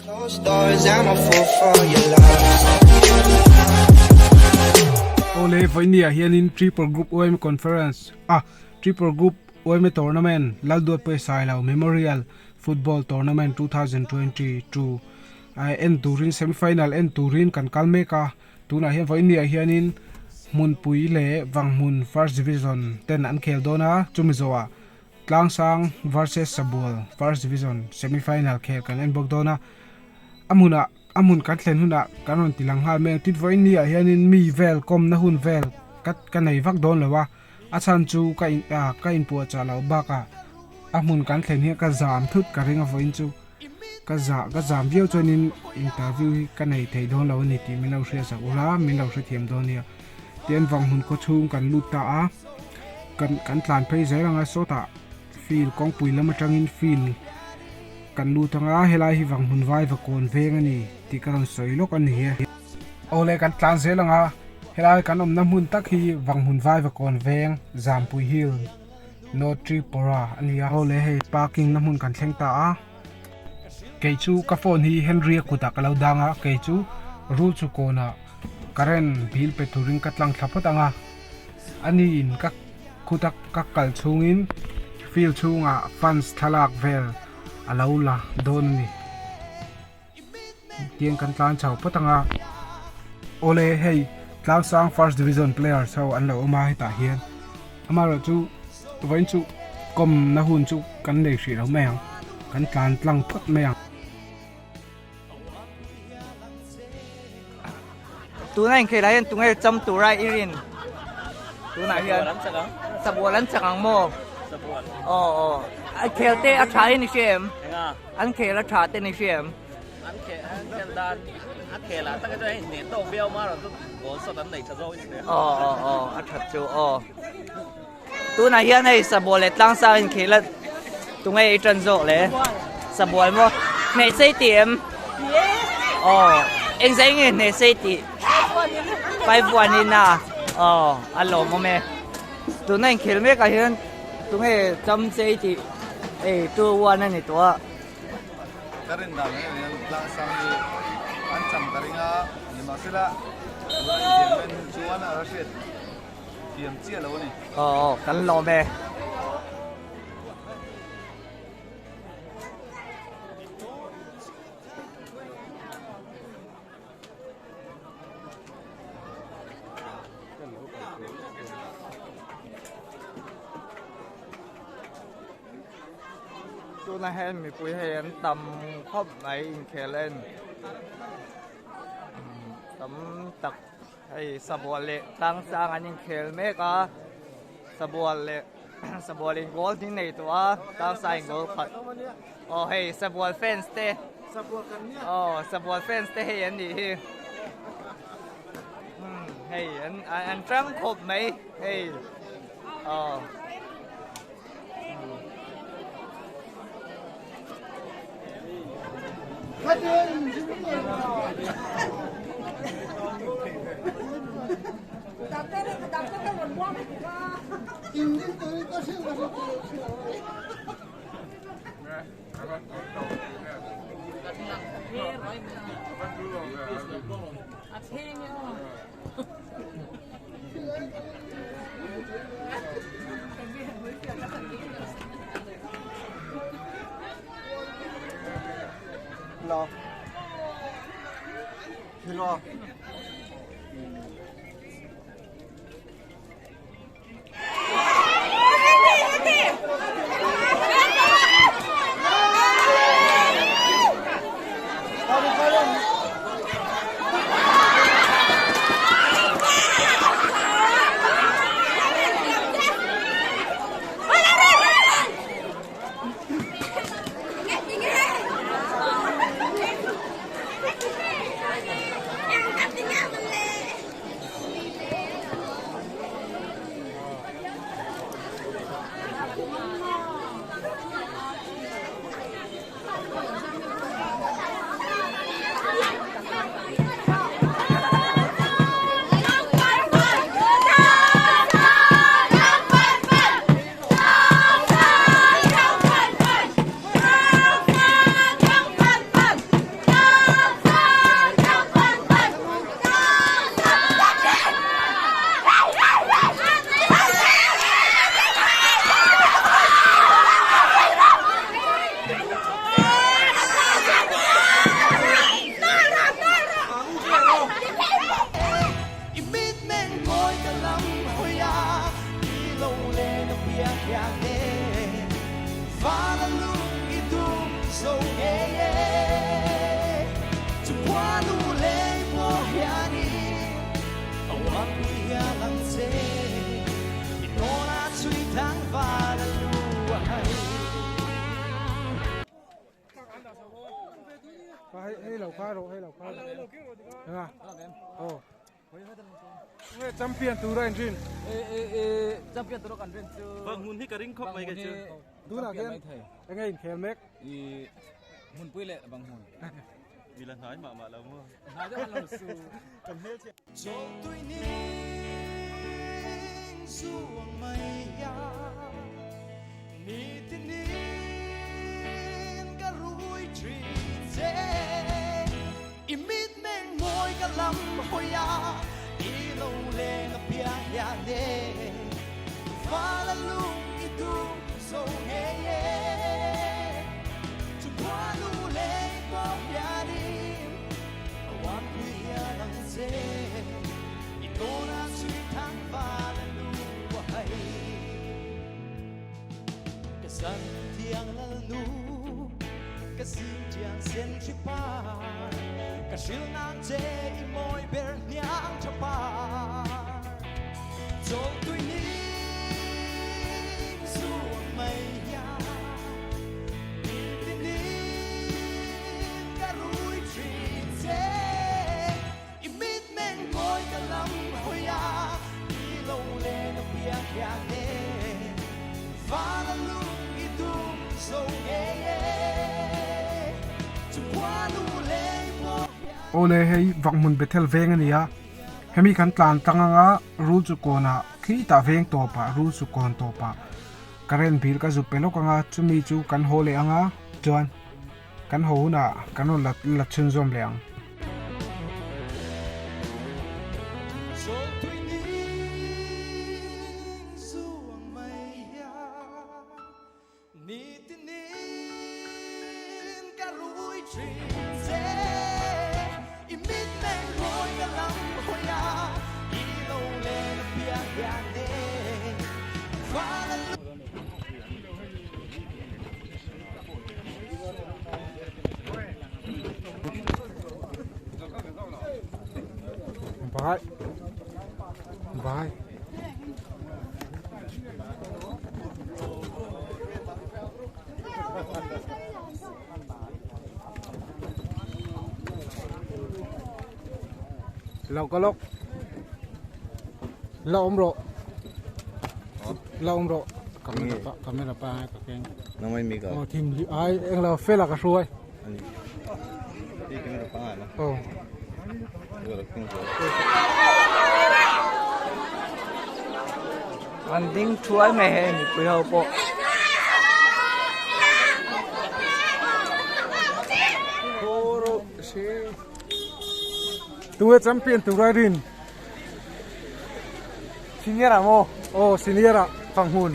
Awle vawinia hianin Triple Group YMA Conference a Triple Group YMA Tournament Lalduatpuia Sailo Memorial Football Tournament 2022 en turin semi final en turin kan kal mek a tunah hian vawinia hianin hmunpui leh vanghmun First Division ten an khel dawn a chumi zawhah Tlangsang versus Sabual First Division semi final khel kan en bawk dawn a, a hmunah a hmun kan thlen hunah kan rawn ti lang nghal mai ang. Tin vawiin ni ah hianin mi vel kawmna hun vel ka ka nei vak dawn lo a, a chhan chu ka in ah ka inpuahchah loh bakah a hmun kan thlen hian ka zam thut ka ring a vawiin chu ka za ka zam viau chuanin interview hi ka nei thei dawn lo a ni tih min lo hriatsak ula min lo hrethiam dawn nia. Tian vang hmun khaw chhung kan lut ta a. Kan kan tlan phei zel ang a sawtah field kawngpui lam atangin field kan lut ang a helai hi vanghmun vai va kawn veng a ni tih ka rawn sawi lawk a ni e. Awle kan tlan zel ang a helai kan awmna hmun tak hi vanghmun vai va kawn veng Zampui Hill North Tripura a ni a. Awle hei parking na hmun kan thleng ta a kei chu ka phone hi Henry a kutah ka lo dang a kei chu rul chu kawnah current bill pe turin ka tlang thla phawt ang a. A niin ka khuta ka kal chhungin field chhungah fans thlalak vel a lo la dawn a ni. Tiang kan tlan chho phawt ang a. Awle hei Tlangsang first division players ho an lo awm a hetah hian amaherawh chu vawiin chu kawmna hun chu kan nei hrih lo mai ang kan tlan tlang phawt mai ang. Tuna inkhelah hian tunge cham tura i rin tunah hian sabual an chak ang maw aw aw a khel te a tha in i hria em an khel a tha ten i hria em an khel an khel dan a khel ah tak chuan hei hneh tawk viau ma rawh chu goal shot an nei tha zawk in hria aw aw aw a that chu aw tunah hian hei sabual leh tlangsang inkhel a tunge i tan zawk le sabual maw hneh sei tih em aw engzai nge hneh sei tih 5-1 in a aw a lawmawm e tuna inkhel mek ah hian tunge cham sei tih hei 2-1 a ni tawh a. Ka rin dan em em tlangsang hi an cham ka ring a nimahsela tuna inkhel men hun chuan a la hriat. Thiam chiah lo a ni. Aw kan lawm e. Tuna hian mipui hei an tam khawp mai inkhel en tam tak. Hei sabual leh tlangsang an inkhel mek a sabual leh sabual in goal hi nei tawh a tlangsang in goal khat aw hei sabual fans te aw sabual fans te hei an nih hi hei an an tang khawp mai hei aw. Lo. Lo. Hei hei lo kha rawh hei lo kha rawh. Aw. Nge champion tura in rin? E e e champion tura kan rin chu. Banghmun hi ka ring khawp mai ka chu. Tunah khian enge inkhel mek? I hmunpui leh Banghmun. Mila hnai mah mah lo maw? Hnai deuh an lo su. Kan hmel chhe. Chawltui ning zuang mai a, Nitinin ka rui thin che. I mitmeng mawi ka lam hawi a, I lo leng a piang hian e, Val a lung i duh zo ngei e. Chu khua lu leng pawh hianin a uan pui hial ang che. I tawnah chhui thang val a lu a hai. Ka zan thiang lal nu, ka zing tiang sen hri par, Ka hrilh nang che i mawi ber hniang tha par. Chawltui ning zuang mai hian Nitinin ka rui thin che. I mitmeng mawi ka lam hawi a, I lo len a piang hian e, Van a lung i dum zo ngei e, Chu khua nu lei pawh hian. Awle hei Vakhmun Bethel veng a ni a, hemi kan tlan tlang anga rul chu kawnah khitah veng tawpah rul chu kawn tawpah current bill ka zuk pe lawk anga chumi chu kan haw leh anga chuan kan haw hunah kan rawn la la chhunzawm leh ang. Vai vai Lo ka lawk La awm rawh La awm rawh Camera pa camera pa ka keng Namai mi ka Aw thim li ai eng lo fela ka hruai Ani Ti camera pa ngai ma Aw An ding thuai mai hei mipui ho pawh. Tunge champion tura rin Senior ah maw? Aw senior ah Fanghmun.